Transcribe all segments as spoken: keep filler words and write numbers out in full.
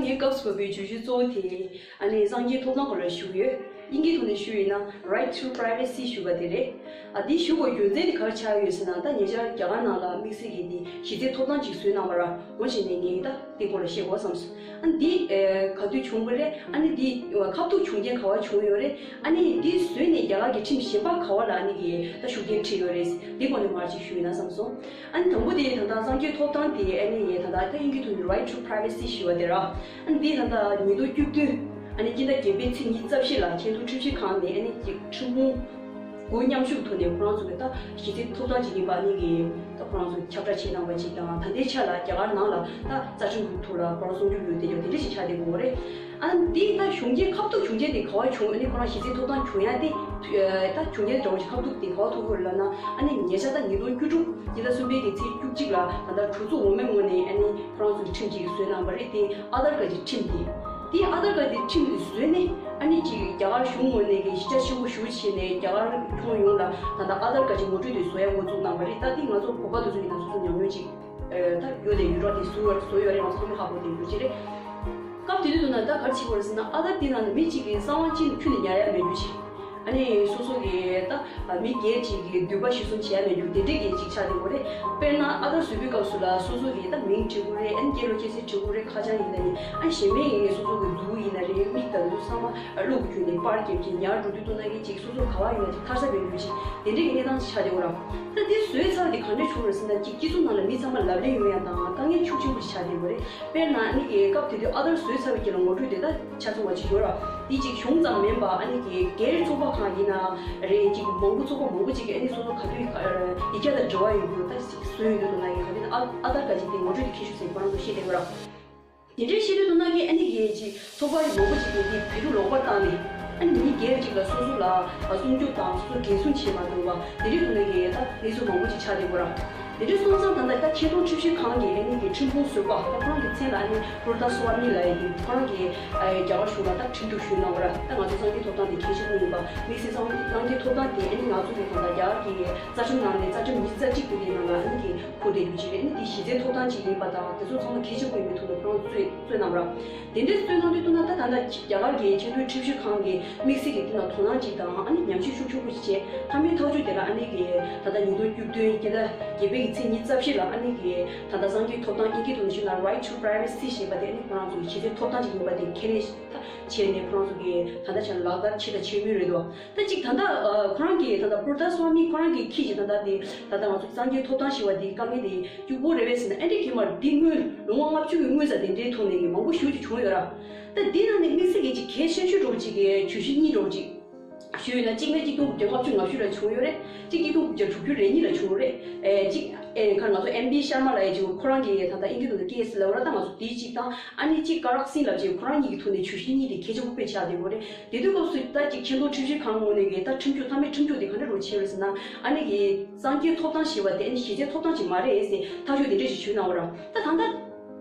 དེའི་སྐབས་སུ་བབས་པའི་བརྗོད་གཞི་གཙོ་བོ་དེ་ཨ་ནི་གསང་སྤྱོད་ཐོབ་ཐང་སྐོར་ལ་ཞུ་གི་ཡོད། དབྱིན་ཇིའི་ཐོག་ནས་ཞུས་ཡིན་ན་Right to Privacy ཞུ་བ་དེ་རེད། ཨ་འདི་ཞུ་དགོས་རྒྱུ་མཚན་དེ་ག་རེ་ཆགས་ཡོད་ཟེར་ན། ད་ཉེ་ཆར་རྒྱ་གར་ནང་ལ་དམིགས་བསལ་གྱི་དེ་གཞི་རྩའི་ཐོབ་ཐང་ཅིག་བཟོས་གནང་བ་ར། འོ་བྱས་ནས་ངས་ད་དེ་སྐོར་ལ་བཤད་དགོས་བསམས་སོང་། ཨ་འདི་ཨེ་ག་དུས་བྱུང་བ་རེད། ཨ་ནི་འདི་ཁ་ཐུག་བྱུང་རྐྱེན་ག་བ་བྱུང་ཡོད་རེད། ཨ་ནི་འདི་བཟོས་ནས་རྒྱ་གར་གྱི་ཁྲིམས་གཞན་པ་ག་བ་ལ་ཨ་ནི་གི་ད་ཤུགས་རྐྱེན་ཁྲིད་ཡོད་རེད། འདི་སྐོར་ནས་མར་ཅིག་ཞུས་ཡིན་ན་བསམས་སོང་། ཨ་ནི་དང་པོ་དེ་ད་ལྟ་གསང་སྤྱོད་ཐོབ་ཐང་དེ་ཨ་ནི་ད་ལྟ་དབྱིན་ཇིའི་ཐོག་ནས་Right to Privacy ཞུ་བ་དེ་ར། ཨ་ནི་འདི་ད་ལྟ་ཉིས་སྟོང་བཅུ་བདུན་ཨ་ནི་སྤྱི་ཟླ་བརྒྱད་པའི་ཚེས་ཉི་ཤུ་རྩ་བཞི་ལ་ཆེས་མཐོའི་ཁྲིམས་ཞིབ་ཁང་ནས་ཨ་ནི་ཅིག་ཁྲིམས་དཔོན་དགུ་མཉམ་ཞུགས་ཐོག་ནས་ཁོ་རང་ཚོ་གི་ད་གཞི་རྩའི་ཐོབ་ཐང་ཅིག་ཡིན་པ་ཨ་ནི་གི་ད་ཁོ་རང་ཚོ་ཁྱབ་བསྒྲགས་བྱས་གནང་བ་ཅིག་དང་། ད་ལྟའི་ཆ་ལ་རྒྱ་གར་ནང་ལ་ད་རྩ་ཁྲིམས་ཀྱི་ཐོག་ལ་ཁོ་རང་སྲུང་སྐྱོབ་ཡོད་དེ་ཡོད་དེ་འདྲ་ཞིག་ཆགས་བསྡད་ཡོད་རེད། ཨ་ནི་འདི་ད་བྱུང་རྐྱེན་ཁ་ཐུག་བྱུང་རྐྱེན་དེ་ག་བ་བྱུང་། ཨ་ནི་ཁོ་རང་གཞི་རྩའི་ཐོབ་ཐང་བྱུང་ཡ་དེ་ད་བྱུང་རྐྱེན་འདྲ་བོ་ཞིག་ཁ་ཐུག་དེ་ག་བ་ཐུག་ཡོད་ལབ་ན། ཨ་ནི་ཉེ་ཆར་ད་ཉིས་སྟོང་བཅུ་དྲུག་སྤྱི་ཟླ་གསུམ་པའི་གི་ཚེས་བཅུ་གཅིག་ལ་ད་ལྟ་གྲོས་ཚོགས་འོག་མའི་ངོས་ནས་ཨ་ནི་ཁོ་རང་ཚོའི་ཁྲིམས་ཅིག་བཟོས་གནང་བ་རེད། དེ་ཨ་དར་ཀར་གྱི་ཁྲིམས་དེ། དེ་ཨ་དར་ཀར་གྱི་ཁྲིམས་དེ་བཟོས་ནས་ཨ་ནི་ཅིག་རྒྱ་གར་གཞུང་ངོས་ནས་གི་གཞི་རྒྱ་ཆེན་པོ་ཞེ་པོ་བྱས་ནས་རྒྱ་གར་ཁྱོན་ཡོངས་ལ་ད་ལྟ་ཨ་དར་ཀར་གྱི་ངོ་སྤྲོད་དེ་བཟོ་ཡ་འགོ་བཙུགས་གནང་བ་རེད། ད་དེ་ང་ཚོ་བོད་པ་དེ་ཚོ་ཡིན་ན་སོ་སོ་ཉམས་མྱོང་ཅིག་ཨེ་ད་ཡོད་དེ་ཡོད་ར། དེ་བཟོ་ཡ་བཟོ་ཡོད་རེད། ང་ཚོ་ཚང་མས་ཧ་གོ་དེ་ཡོད་ཅིག་རེད། སྐབས་དེ་དུས་དུ་ན་ད་ག་རེ་བྱེད་དགོས་རེད་ཟེར་ན། ཨ་དར་དེ་ནང་ནས་མི་གཅིག་གིས་གསང་བ་ཅན་ཁྱོན་ནས་ཉར་ཡ་མེད་རྒྱུ་ཅིག་ཨ་ནི་སོ་སོ་གི་ད་མི་སྒེར་གཅིག་གི་འདུན་པ་གཞིར་བཟུང་བྱས་ཡ་མེད་རྒྱུ་དེ་འདྲས་ཀྱི་ཅིག་ཆགས་བསྡད་ཡོད་རེད། དཔེར་ན་ཨ་དར་བཟོ་བའི་སྐབས་སུ་ལ་སོ་སོ་གི་ད་མིང་བྲིས་དགོས་རེད། ཨ་ནི་སྐྱེས་ལོ་སྐྱེས་ཚེས་བྲིས་དགོས་རེད། ཁ་བྱང་ཡིན་ན་ཡིན། ཨ་གཞན་པའི་ཡིན་ནའི་སོ་སོ་གི་གཟུགས་ཡིན་ན་རེད། མིག་དང་དུ་ཚང་མ་བླུགས་བརྒྱུད་ནས་པར་བརྒྱབ་ཀྱི་ཉར་འགྲོ་དུས་དུ་ན་གི་ཅིག་སོ་སོ་ག་བ་ཡིན་ན་ཅིག་ཐར་ས་མེད་རྒྱུ་ཅིག་དེ་འདྲས་ཀྱི་གནས་སྟངས་ཆགས་བསྡད་ཡོད་ར། ད་འདི་བཟོས་ཚར་དེ་ག་འདྲས་བྱུང་རེད་ཟེར་ན། ཅིག་སྤྱི་ཚོགས་ནང་ལ་མི་ཚང་མ་ལབ་གླེང་ཡོང་ཡ་དང་དཀའ་ངལ་ཤུགས་ཆེན་པོ་ཞིག་ཆགས་བསྡད་ཡོད་རེད། དཔེར་ན་ཨ་ནི་གི་སྐབས་དེ་དུས་ཨ་དར་བཟོས་ཚར་བའི་རྗེས་ལ་ངོ་སྤྲོད་དེ་ད་ཆ་ཚང་བ་ཅིག་ཡོད་ར། འདི་ཅིག་གཞུང་ཙམ་མིན་པ་ཨ་ནི་གི་སྒེར་ཚོགས་པ་གང་ཡིན་ན་རེད། ཅིག་མང་པོ་ཚོགས་པ་མང་པོ་ཅིག་གིས་ཨ་ནི་སོ་སོ་ག་དུས་ཡིག་ཆ་དང་འབྲེལ་བ་ཡོད་རྒྱུ་ད་ཅིག་བཟོས་ཡོད་དུས་དུ་ན་གི་ག་དུས་ཨ་ཨ་དར་ག་ཅིག་དེ་ངོ་སྤྲོད་དེ་འཁྱེར་ཤོག་ཟེར་ཁོ་རང་ཚོ་བཤད་བསྡད་ཡོད་ར། དེ་འདྲའི་བཤད་དུས་དུ་ན་གི་ཨ་ནི་གི་ཅིག་ཚོགས་པ་མང་པོ་ཅིག་གིས་དེ་བེད་སྤྱོད་ལོག་པར་བཏང་ནས་ཨ་ནི་མི་སྒེར་ཅིག་ལ་སོ་སོ་ལ་སྲུང་སྐྱོབ་དང་སོ་སོ་འགན་སྲུང་བྱེད་མ་ཐུབ་པ་དེ་འདྲའི་དུ་ན་གི་ད་གནས་ཚུལ་མང་པོ་ཅིག་ཆགས་བསྡད་ཡོད་ར། དེ་འདྲའི་སོང་ཙང་ད་ལྟ་ད་ཆེས་མཐོའི་ཁྲིམས་ཞིབ་ཁང་གི་ཨ་ནི་གི་ཁྲིམས་དཔོན་ཟུར་པ་ད་ཁོ་རང་གི་མཚན་ལ་ཨ་ནི་པུར་ད་སུ་ཝ་མི་ལབ་ཡ་གི་ཁོ་རང་གི་ཨ་རྒྱ་གར་གཞུང་ལ་ད་ཁྲིམས་གཏུག་ཞུས་གནང་བ་ར། ད་ང་ཚོ་གསང་སྤྱོད་ཐོབ་ཐང་དེ་གལ་ཆེན་པོ་ཡིན་པ། དམིགས་བསལ་གསང་སྤྱོད་ཐོབ་ཐང་དེ་ཨ་ནི་ང་ཚོ་གི་ད་ལྟ་རྒྱ་གར་གི་རྩ་ཁྲིམས་ནང་ནས་རྩ་ཁྲིམས་ཉི་ཤུ་རྩ་གཅིག་པོ་དེའི་ནང་ལ་ཨ་ནི་གི་འཁོད་བསྡད་རྒྱུ་ཅིག་རེད། ཨ་ནི་དེ་གཞི་རྩའི་ཐོབ་ཐང་ཅིག་ཡིན་པ་དང་དེ་ཚོ་ཚང་མ་གལ་ཆེན་པོ་ཡིན་པའི་ཐོག་ནས་ཁོ་རང་ཚོས་གསུངས་གནང་བ་ར། དེ་འདྲའི་གསུངས་གནང་དུས་ད་ལྟ་ད་ལྟ་རྒྱ་གར་གྱི་ཆེས་མཐོའི་ཁྲིམས་ཞིབ་ཁང་གི་དམིགས་བསལ་གྱི་དེ་ལ་དོ་སྣང་ཅིག་དང་ཨ་ནི་ཉམས་ཞིབ་ཤུགས་ཆེན་པོ་ཞིག་བྱས། མཐའ་མའི་ཐག་གཅོད་དེ་ལ་ཨ་ནི་གི་ད་ལྟ་ཉིས་སྟོང་བཅུ་བདུན་སྤྱི་ཟླ་བརྒྱད་པའི་གི་ཚེས་ཉི་ཤུ་རྩ་བཞི་ལ་ཨ་ནི་གི་ད་ལྟ་གསང་སྤྱོད་ཐོབ་ཐང་དབྱིན་ཇིའི་ཐོག་ནས་ཞུས་ན་Right to Privacy ཞེས་པ་དེ་ཨ་ནི་ཁོ་རང་ཚོ་གི་གཞི་རྩའི་ཐོབ་ཐང་ཅིག་ཡིན་པ་དེ་ཁས་ལེན་ད་བྱས་ནས་ཁོ་རང་ཚོ་གི་ད་ལྟ་ཆ་ལག་བསྟར་བྱེད་དང་བྱེད་མུས་རེད་དོ། ད་ཅིག་ད་ལྟ་ཨ་ཁོ་རང་གི་ད་ལྟ་པུར་ད་སུ་ཝ་མི་ཁོ་རང་གི་ཁྱི་ཞིག་ད་ལྟ་དེ་ད་ལྟ་ང་ཚོ་གསང་སྤྱོད་ཐོབ་ཐང་ཞེས་པ་དེ་དཀའ་ངལ་དེ་སྐྱུག་པོ་རེད་པས་ཟེར་ན། ཨ་འདྲས་ཁྱད་མར་འདི་སྔོན་ལོ་ངོ་ལྔ་བཅུ་གི་སྔོན་ས་དེ་འདྲའི་ཐོག་ནས་མང་པོ་ཞེ་པོ་ཅིག་བྱུང་ཡོད་ར། ད་འདི་ནང་ནས་དམིགས་བསལ་གྱི་ཅིག་གལ་ཆེ་ཤོས་འདྲ་བོ་ཅིག་གི་བརྗོད་གཞི་གཉིས་འདྲ་བོ་ཅིག་ཞུས་ཡོད་ན། གཅིག་ནི་གཅིག་སྟོང་དགུ་བརྒྱ་ལྔ་བཅུ་ང་བཞི་ལ་བྱུང་ཡོད་རེད། གཅིག་གཅིག་སྟོང་དགུ་བརྒྱ་དྲུག་ཅུ་རེ་གཉིས་ལ་བྱུང་ཡོད་རེད། ཨེ་གཅིག་ཨེ་ག་ང་ཚོ་ཨེམ་བི་ཤར་མ་ལབ་ཡ་ཅིག་ཁོ་རང་གི་ད་ལྟ་ཨིན་སྐད་ཐོག་ནས་ཀེ་ཨེ་སི་ལབ་ར། ད་ང་ཚོ་དེ་གཅིག་དང་ཨ་ནི་གཅིག་ཀ་རག་སིང་ལབ་ཅིག་ཁོ་རང་གཉིས་ཀྱི་ཐོག་ནས་བརྗོད་གཞི་གཉིས་དེ་གལ་ཆེན་པོ་དཔེ་ཆགས་བསྡད་ཡོད་རེད། དེ་དུས་སྐབས་སུ་ད་ཅིག་ཆེས་མཐོའི་ཁྲིམས་ཞིབ་ཁང་ངོས་ནས་ཀྱི་ད་ཁྲིམས་གཅོད་མཐའ་མའི་ཁྲིམས་གཅོད་དེ་ག་འདྲ་རུ་བྱས་ཡོད་ཟེར་ན། ཨ་ནི་གི་གསང་སྤྱོད་ཐོབ་ཐང་ཞེས་པ་དེ་ཨ་ནི་གཞི་རྩའི་ཐོབ་ཐང་ཅིག་མ་རེད་ཟེར་ཐག་གཅོད་དེ་འདྲ་ཞིག་ཞུས་གནང་བ་ར། ད་ད་ལྟ་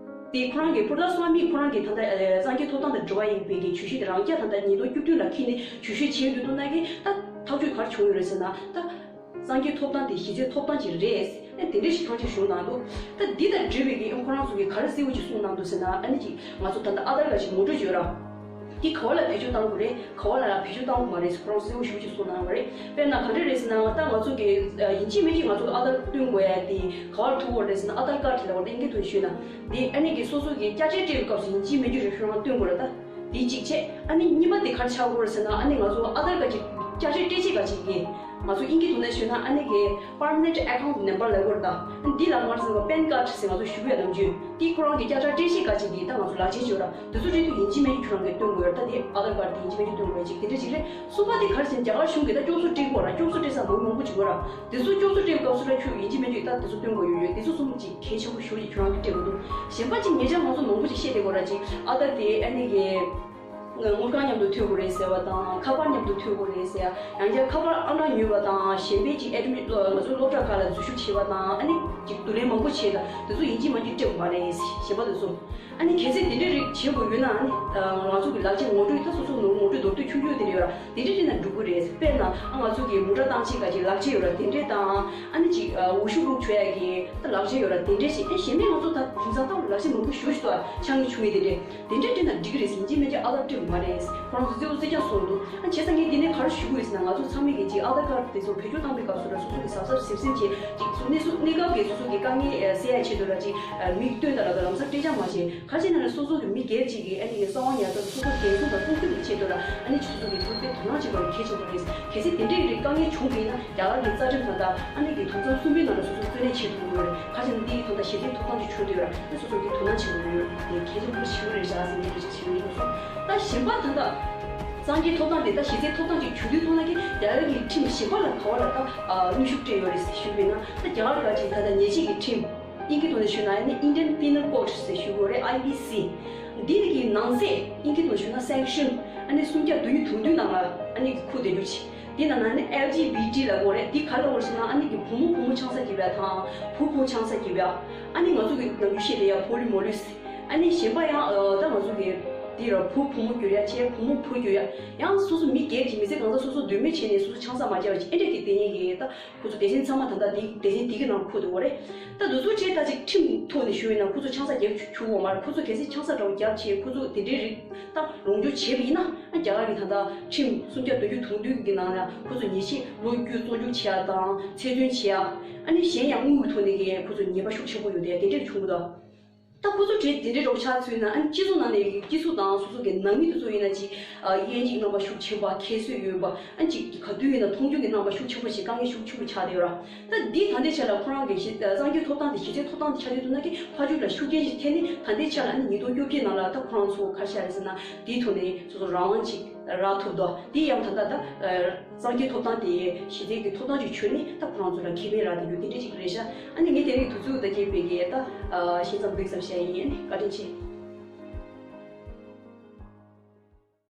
དེ་ཁོ་རང་གི་པུར་ད་སུ་ཝ་མི་ཁོ་རང་གི་ད་ལྟ་ཨ་གསང་སྤྱོད་ཐོབ་ཐང་དང་འབྲེལ་བ་ཡིན་པའི་གི་བརྗོད་གཞི་དེ་རང་རྐྱ་ད་ལྟ་ཉིས་སྟོང་བཅུ་བདུན་ལ་འཁྱེར་ནས་བརྗོད་གཞི་བྱས་ཡོད་དུས་ན་གི་ད་ཐག་གཅོད་ག་རེ་བྱུང་ཡོད་རེད་ཟེར་ན། ད་གསང་སྤྱོད་ཐོབ་ཐང་དེ་གཞི་རྩའི་ཐོབ་ཐང་ཅིག་རེད་ཟེར་ཨ་དེ་འདྲ་ཞིག་ཐག་གཅོད་བྱུང་གནང་འདུག་ད་འདི་དང་འབྲེལ་བའི་གི་ཁོ་རང་ཚོ་གི་ག་རེ་གསལ་བོ་ཅིག་གསུངས་གནང་འདུག་ཟེར་ན། ཨ་ནི་ཅིག་ང་ཚོ་ད་ལྟ་ཨ་དར་ཀར་ཅིག་ངོ་སྤྲོད་བྱོས་ར། འདི་ག་བ་ལ་བེད་སྤྱོད་བཏང་དགོས་རེད། ག་བ་ལ་ལ་བེད་སྤྱོད་བཏང་དགོས་མ་རེད་ཟེར་ཁོ་རང་གསལ་བོ་ཞེ་པོ་ཅིག་གསུངས་གནང་བ་རེད། དཔེར་ན་ག་འདྲ་རེད་ཟེར་ན། ད་ང་ཚོ་གི་ཡིན་གཅིག་མིན་གཅིག་ང་ཚོ་གི་ཨ་དར་སྟོན་དགོས་ཡ་དེ་ག་བར་ཐུག་དགོས་རེད་ཟེར་ན། ཨ་དར་ཀར་དེ་ལ་བར་དེ་ཨིན་སྐད་ཐོག་ནས་ཞུས་ན། དེ་ཨ་ནི་གི་སོ་སོ་གི་དཔྱ་ཁྲལ་སྤྲད་པའི་སྐབས་སུ་ཡིན་གཅིག་མིན་གཅིག་རེ་ཁྱོད་རང་སྟོན་དགོས་རེད། ད་དེ་གཅིག་བྱས། ཨ་ནི་གཉིས་པ་དེ་ག་རེ་ཆགས་དགོས་རེད་ཟེར་ན། ཨ་ནི་ང་ཚོ་ཨ་དར་ཀར་གྱི་དཔྱ་ཁྲལ་སྤྲད་བྱེད་ག་ཅིག་གི་ང་ཚོ་ཨིན་སྐད་ཐོག་ནས་ཞུས་ན་ཨ་ནི་གི་Permanent Account Number ལབ་དགོས་རེད། ད་འདི་ལ་མར་ཟེར་བ་པན་ཀར་ཟེར་ང་ཚོ་ཞུ་བའི་ནམ་རྒྱུན་དེ་ཁོ་རང་གི་དཔྱ་ཁྲལ་སྤྲད་བྱེད་ག་ཅིག་གི་ད་ང་ཚོ་ལག་ཁྱེར་བྱོས་ར། དེ་ཚོ་སྤྲད་དུས་ཡིན་གཅིག་མིན་གཅིག་ཁྱོད་རང་གིས་སྟོན་དགོས་ཡོད། ད་དེ་ཨ་དར་ཀར་དེ་ཡིན་གཅིག་མིན་གཅིག་སྟོན་དགོས་ཡོད་ཅིག་དེ་འདྲ་ཅིག་རེད། གསུམ་པ་དེ་ག་རེ་ཟེར་ན། རྒྱ་གར་གཞུང་གིས་ད་སྐྱོབ་གསོ་སྤྲད་དགོས་ར། སྐྱོབ་གསོ་སྤྲད་ས་མང་མང་པོ་ཅིག་ཡོད་ར། དེ་ཚོ་སྐྱོབ་གསོ་སྤྲད་པའི་སྐབས་སུ་ལ་ཁྱོད་ཡིན་གཅིག་མིན་གཅིག་ད་དེ་ཚོ་སྟོན་དགོས་ཡོད་ཡོད། དེ་ཚོ་གསུམ་ཅིག་གལ་ཆེན་པོ་ཞེ་པོ་ཅིག་ཁྱོད་རང་གིས་སྤྲད་དགོས་འདུག་གཞན་པ་ཅིག་ཉེ་ཆར་ང་ཚོ་མང་པོ་ཅིག་བཤད་བསྡད་ཡོད་ར། ཅིག་ཨ་ད་དེ་ཨ་ནི་གི་ དངུལ་ཁང་མཉམ་དུ་མཐུད་དགོས་རེད་ཟེར་བ་དང་། ཁ་པར་མཉམ་དུ་མཐུད་དགོས་རེད་ཟེར། ཡང་བསྐྱར་ཁ་པར་ཨང་གྲངས་ཉོས་པ་དང་། གཞན་པའི་ཅིག་ཨེ་ཌི་མིཊ་ང་ཚོའི་སློབ་གྲྭ་ཁག་ལ་འཛུལ་ཞུགས་བྱས་པ་དང་། ཨ་ནི་ཅིག་བསྡུ་ལེན་མང་པོ་བྱས་དང་། དེ་ཚོ་ཡིན་གཅིག་མིན་གཅིག་སྤྲད་དགོས་མ་རེད། གཞན་པ་དེ་ཚོ། ཨ་ནི་གལ་སྲིད་དེ་འདྲ་རིགས་བྱེད་དགོས་ཡོད་ན། ཨ་ནི་ང་ཚོ་གི་ལག་ཁྱེར་ངོ་སྤྲོད། ད་སོ་སོ་ངོ་སྤྲོད་མདོར་བསྡུས་ཆུང་ཆུང་དེ་འདྲ་ཡོད་ར། དེ་འདྲ་སྤྲད་ན་འགྲིག་གི་རེད། དཔེར་ན་ཨ་ང་ཚོ་གི་མུ་དྲ་བཏང་བྱེད་ག་ཅིག་ལག་ཁྱེར་ཡོད་ར། དེ་འདྲ་དང་། ཨ་ནི་ཅིག་འུ་ཤུག་རུག་བྱོས་ཡ་གི་ད་ལག་ཁྱེར་ཡོད་ར། དེ་འདྲ་ཞིག་ཨེ་གཞན་མི་ང་ཚོ་ད་དེང་སང་ད་ལག་ཁྱེར་མང་པོ་ཞེ་པོ་ཅིག་འདུག་ཨ། ཆ་མི་ཆུང་མི་དེ་འདྲ། དེ་འདྲ་སྤྲད་ན་འགྲིག་གི་རེད། ཡིན་གཅིག་མིན་གཅིག་ཨ་དར་སྤྲད་དགོས་མ་རེད། ཁོ་རང་ཚོ་རྩེ་བོ་རྩེ་རྐྱང་བཟོ་འདུག་ཨ་བྱས་ཙང་ངས་འདི་ནས་ག་རེ་ཞུ་དགོས་ཡོད་ཟེར་ན། ང་ཚོ་ཚང་མས་གི་ཅིག་ཨ་དར་ཀར་དེ་ཚོ་བེད་སྤྱོད་བཏང་པའི་སྐབས་སུ་ར། སོ་སོ་གི་གཟབ་གཟབ་གཟབ་གཟབ་བྱས། ཅིག་གནས་སུ་གནས་སྐབས་ཀྱི་སོ་སོ་གི་དཀའ་ངལ་སེལ་ཡ་ཆེད་དུ་ར། ཅིག་མིག་སྟོན་དང་ལ་དང་ལམ་སང་སྤྲད་རྐྱང་མ་བྱས། ག་རེ་བྱས་ན་ར། སོ་སོ་གི་མི་སྒེར་གཅིག་གི་ཨ་ནི་གི་གསང་བ་ཉར་ཚགས་སོ་སོ་འགན་སྲུང་དང་སྲུང་སྐྱོབ་ཀྱི་ཆེད་དུ་ར། ཨ་ནི་ཆུ་ཚོད་ཀྱི་ཐུགས་ཕན་དོ་སྣང་བྱེད་པར་གལ་ཆེན་པོ་རེད། གལ་སྲིད་དེ་འདྲའི་རིགས་དཀའ་ངལ་བྱུང་བ་ཡིན་ན། རྒྱ་གར་གྱི་རྩ་ཁྲིམས་དང་། ད་ཨ་ནི་གི་དུམ་མཚམས་གསུམ་པའི་ནང་ལ་སོ་སོ་རྩོད་ལེན་བྱེད་ཐུབ་ཀྱི་ཡོད་རེད། ཁ་ཅིག་འདི་ཡི་ཐོག་ད་གཞི་རྩའི་ཐོབ་ཐང་ཅིག་ཆོད་དུ་ཡོད་ར། ཨ་སོ་སོ་གི་དོ་སྣང་བྱེད་དགོས་ཡོད་རེད། དེ་གལ་ཆེན་པོ་ཞིག་རེད་བཞག་ཟེར་ནས་འདི་ཞིག་ཞུ་ཡིན་སོང་། ད་གཞན་པ་ད་ད་གཙང་ཁྱེར་ཐོབ་ཐང་དེ། ད་གཞི་རྩའི་ཐོབ་ཐང་ཅིག་བྱུང་དུས་ཐོག་ན་གི་རྒྱ་གར་གྱི་ཁྲིམས་གཞན་པ་ལ་ག་བ་ལ་ད་ཨ་གནོན་ཤུགས་སྤྲད་ཡོད་རེད་ཞུས་པ་ཡིན་ན། ད་རྒྱ་གར་ག་ཅིག་ད་ད་ཉེས་ཆད་ཀྱི་ཁྲིམས། དབྱིན་སྐད་ཐོག་ནས་ཞུས་ན་ཨ་ནི་Indian Penal Code ཟེར་ཞུ་དགོས་རེད། ཨའི་པི་སི། འདི་གི་ནང་གསེས་དབྱིན་སྐད་ཐོག་ནས་ཞུས་ན་སེག་ཤན་ཨ་ནི་སུམ་བརྒྱ་བདུན་ཅུ་དོན་བདུན་ནང་ལ་ཨ་ནི་འཁོད་བསྡད་རྒྱུ་ཅིག་དེ་ནང་ན་ནི་ཨེལ་ཇི་བི་ཊི་ལབ་དགོས་རེད། འདི་ག་རེ་ལབ་དགོས་ཟེར་ན། ཨ་ནི་གི་བུ་མོ་བུ་མོ་ཆང་ས་རྒྱབ་ཡ་དང་། བུ་བུ་ཆང་ས་རྒྱབ་ཡ། ཨ་ནི་ང་ཚོ་གི་ནམ་རྒྱུན་བཤད་བསྡད་ཡ་པོ་ལི་མོ་ལི་སི། ཨ་ནི་གཞན་པ་ཡང་ཨ་ད་ང་ཚོ་གི་འདི་ར་བུ་བུ་མོ་གྱུར་ཡ་བྱས། བུ་མོ་བུ་གྱུར་ཡ། ཡང་སོ་སོ་མི་སྒེར་གྱི་མི་ཚེ་གང་ཟག་སོ་སོ་འདོད་མོས་བྱས་ནས་སོ་སོ་ཆང་ས་མ་བརྒྱབ་པ་ཅིག་ཨེ་འདྲ་གི་དེ་ཉིད་ཀྱི་ད། ཁོ་ཚོ་སྡེ་ཚན་ཚང་མ་ད་ལྟ་འདི་སྡེ་ཚན་འདི་གི་ནང་འཁོད་འདུག་གོ་རེད། ད་འདི་ཚོ་བྱས་ད་ཅིག་ཁྲིམས་ཐོག་ནས་ཞུ་ཡིན་ན་ཁོ་ཚོ་ཆང་ས་རྒྱག་ཆུག་གོ་མ་རེད། ཁོ་ཚོ་གལ་སྲིད་ཆང་ས་འདྲ་བོ་རྒྱབ་བྱས། ཁོ་ཚོ་དེ་འདྲའི་རིགས་ད་ལོངས་སྤྱོད་བྱས་པ་ཡིན་ན། ཨ་རྒྱ་གར་གྱི་ད་ལྟ་ཁྲིམས་སུམ་བརྒྱ་བདུན་ཅུ་དོན་བདུན་གི་ནང་ལ་ཁོ་ཚོ་ཉེས་ཆད་ལོ་བཅུ་བཙོན་འཇུག་བྱེད་ཡ་དང་། ཚེ་བཙོན་བྱེད་ཡ། ཨ་ནི་གཞན་ཡང་དངུལ་གྱི་ཐོག་ནས་ཀྱི་ཁོ་ཚོ་ཉེས་པ་ཤུགས་ཆེན་པོ་ཡོད་དེ་དེ་འདྲས་བྱུང་གི་འདུག་ད་ཁོ་ཚོ་གྲས་དེ་འདྲའི་རོགས་ཆགས་ཚུལ་ན། ཨ་ནི་སྤྱི་ཚོགས་ནང་ནས་སྤྱི་ཚོགས་དང་སོ་སོ་གི་ནང་མི་དེ་ཚོ་ཡིན་ན་ཅིག་ཨ་དབྱེ་འབྱེད་རྣམ་པ་ཤུགས་ཆེན་པོ། ཁྱད་གསོད་ཡོད་པ། ཨ་ནི་ཅིག་ག་དུས་ཡིན་ན་མཐོང་ཆུང་གི་རྣམ་པ་ཤུགས་ཆེན་པོ་ཞིག་དཀའ་ངལ་ཤུགས་ཆེན་པོ་ཆགས་བསྡད་ཡོད་ར། ད་འདི་ད་ལྟའི་ཆ་ལ་ཁོ་རང་གི་གཞི་གཙང་ཁྱེར་ཐོབ་ཐང་དེ། གཞི་རྩའི་ཐོབ་ཐང་དེ་ཆ་དུས་ཐོག་ན་གི་ཕ་ཇུས་ལ་ཤུགས་རྐྱེན་ཞིག་ཐེབས་ནས། ད་ལྟའི་ཆ་ལ་ཨ་ནི་ཉིས་སྟོང་བཅོ་བརྒྱད་ནང་ལ་ད་ཁོ་རང་ཚོ་ག་རེ་བྱས་རེད་ཟེར་ན། དེའི་ཐོག་ནས་སོ་སོ་རང་དབང་ཅིག་རག་ཐུབ་འདུག་དེ་ཡང་ད་ལྟ་ད་གཙང་ཁྱེར་ཐོབ་ཐང་དེ་གཞི་རྩའི་གི་ཐོབ་ཐང་ཅིག་ཆོད་ནས་ད་ཁོ་རང་ཚོ་ལ་ཁེ་ཕན་རག་བསྡད་རྒྱུ་དེ་འདྲ་ཅིག་རེད་ཤག་ཨ་ནི་ངས་དེ་རིང་དུས་ཚོད་ད་སྐྱེལ་བའི་གི་ད་ཤེས་ཙམ་འདུག་ཙམ་བཤད་ཡིན། ཨ་ནི་བཀའ་དྲིན་ཆེ།